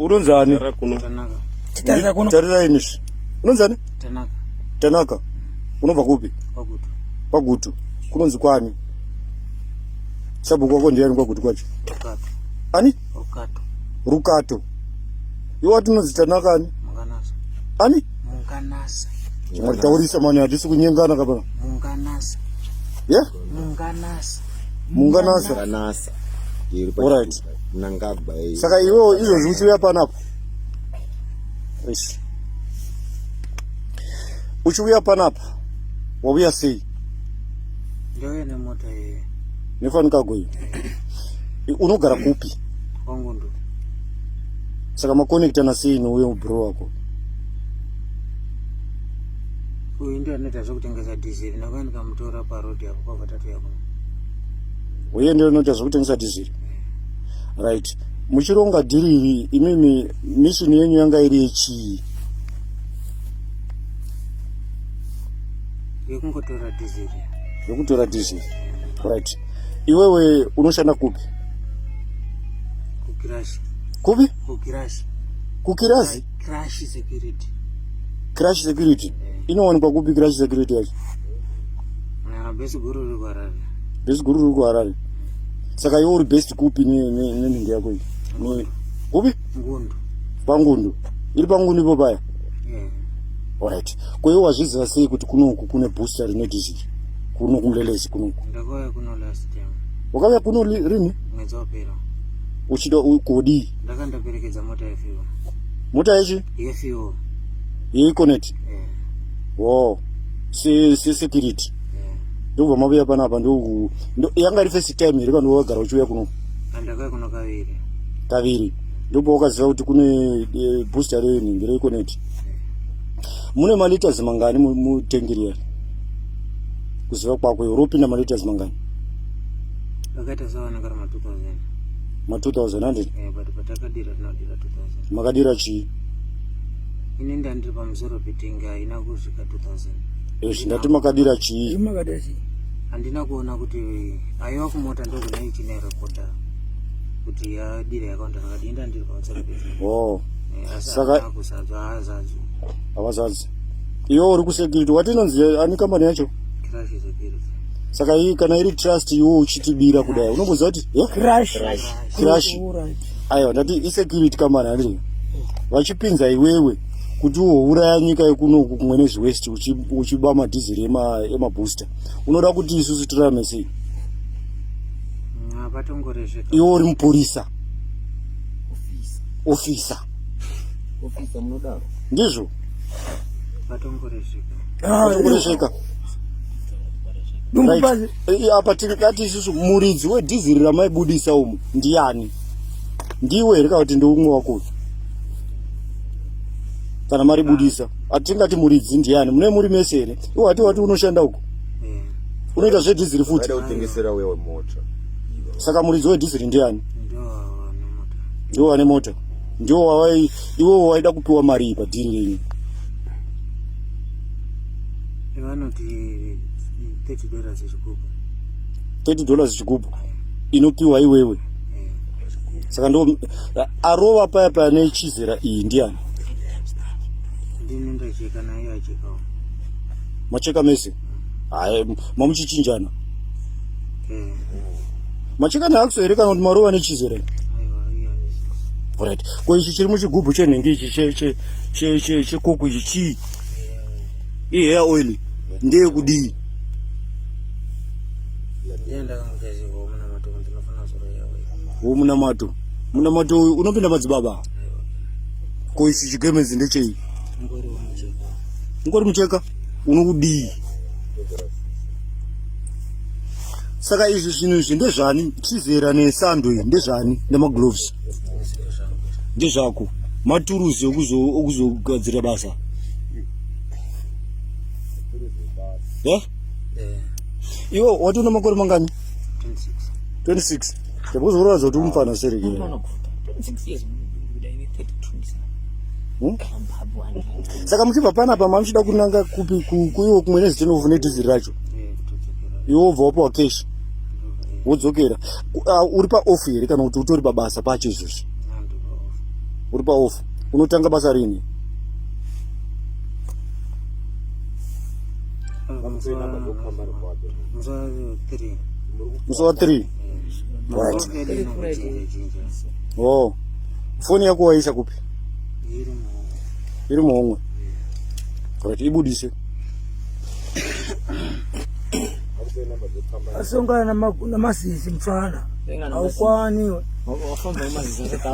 Unonzani? Tarira kuno. Tarira ini. Unonzani? Tanaka. Tanaka. Unobva kupi? Kwagutu. Kwagutu. Kunonzi kwani? Sabhuku wako ndiani kwaGutu kwacho? Rukato. Ani? Rukato. Rukato. Iwe wati unonzi Tanaka ani? Munganasa. Ani? Munganasa. Taurisa mani hatisi kunyengana kapana. Munganasa. Yeah? Munganasa. Munganasa. Munganasa. Alright. Mnangagwa. Saka iwewe izvozvi uchiuya panapa. Eish. Uchiuya panapa. Wauya sei? Ndauya nemota iyi. Nefanikago iyi. Unogara kupi? Kwangundu. Saka makonectana sei neuyo bro wako? Uyu ndiye anoita zvekutengesa diesel. Ndakauya ndikamutora paroad apo kwabva tatouya kuno. Uye ndiye anoita zvekutengesa diesel. Right. Muchironga dhiri iri imimi mission yenyu yanga iri yechii? Yekungotora diesel. Yekutora diesel. Right. Iwewe unoshanda kupi? Kukirashi. Kupi? Kukirashi. Kukirazi? Crash security. Crash security. Yeah. Inowanikwa kupi crash security yacho? Ah, base guru riri kuHarare. Base guru riri kuHarare. Saka iwe uri best kupi nenhingi yako iyi? Kupi? Ngundu. Pangundu. Iri pangundu ipo paya? Yeah. Alright. Ko iwe wazviziva sei kuti kunoku kune booster rine diesel? Kuno kumlelezi kunoku. Ndakauya kuno last time. Wakauya kuno rini? Mwedzi wapera. Uchida kodii? Ndakandaperekedza mota yefuel. Mota yechi? Yefuel. YeEconet? Yeah. Wow. Se se security. Yeah. Ndobva mavuya panapa ndoku yanga iri first time here kana wakagara uchiuya kuno? Ndakauya kuno kaviri. Kaviri. Ndipo wakaziva kuti kune booster renhingi reEconet. Mune maliters mangani mutengi riya? Kuziva kwako iwe ropinda maliters mangani? Akaita sawa anenge ma 2000. Ma 2000 Eh, but patakadira tinodira 2000. Makadira chii? Ini ndandiri pamusoro petengi haina kusvika 2000. Ezvi ndati makadira chii? Makadira chii? Handina kuona kuti aiwa kumota ndokuna ichine recorder kuti yadira yakawanda zvakadii ndandiri pamusoro petengi. Oh. Eh, asi Saka- handina kuzadzwa haazadzwi. Havazadzi. Iwe uri kusecurity wati inonzi ani kambani yacho? Crash security. Saka iyi kana iri trust iwe uchitibira kudai unomboziva kuti yeah? Crash. Crash. Alright. Aiwa ndati isecurity kambani handiri. Vachipinza iwewe kuti uhouraya nyika yekunoku kumwe nezviwest uchiba madhiziri emabooster. Unoda kuti isusu tirarame sei? Patongorezveka. Iwe uri mupurisa. Officer. Officer munodaro. Ndizvo? Patongorezveka. Patongorezveka. Right. Apa tingati isusu muridzi wedhiziri ramaibudisa umu ndiani? Ndiwe here kana kuti ndeumwe wako? Kana maribudisa. Atingati muridzi ndiani? Mune muri mese here? Iwe wati wati unoshanda uko? Unoita zvedhiziri futi. Vaida kutengesera uya wemota. Saka muridzi wedhiziri ndiani? Ndiwo vane mota. Ndiwo wawai iwe waida kupiwa mari padhiri renyu. Vanoti $30 chigubhu. $30 chigubhu inopiwa iwewe. Saka ndo arova paya paya nechizera iyi ndiani? Ndini ndacheka naye achekawo. Macheka mese? Hayi, mamuchichinjana. Eh. Macheka neakso here kana kuti marova nechizera? Aiwa, iya. Alright. Ko ichi chiri muchigubhu chenhingi ichi che che che che chekoko ichi chii? Ihair oil ndeyekudii? Ndiye ndakangochazirwa munamato kunzi unofanira kuzora hair oil. Wo munamato. Munamato uyu unopinda madzibaba. Ko ichi chigemenzi ndechei? Ngori wamucheka. Ngori mucheka unokudii? Saka izvi zvinhu izvi ndezvani? Chizera nesando iyi ndezvani? Nemagloves. Ndezvako. Maturuzi okuzogadzira basa. Yeah? Eh. Iwe wati une makore mangani? 26. 26. Ndikuzoratidza kuti umfana sereke. 26 years kuda ine 32 Saka muchibva panapa mamuchida kunanga kupi kuiwo kumwe nezitenovu nedhiziri racho? Iwe wobva wapiwa cash wodzokera. Uri paoff here kana kuti utori pabasa pacho izvozvi? Uri paoff. Unotanga basa rini? Musi wa 3. Musi wa 3. Right. Oh. Foni yako waisa kupi? Iri muhomwe. Right, ibudise. Asongana namasisi mfana. Haukwani.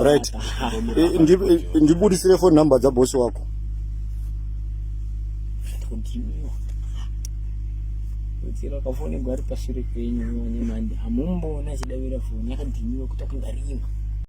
Right. Ndibudisire phone number dza boss wako. Kutsira kafoni gari pashure penyu nemandi hamumboona achidavira foni yakadhimiwa kuti akangarima.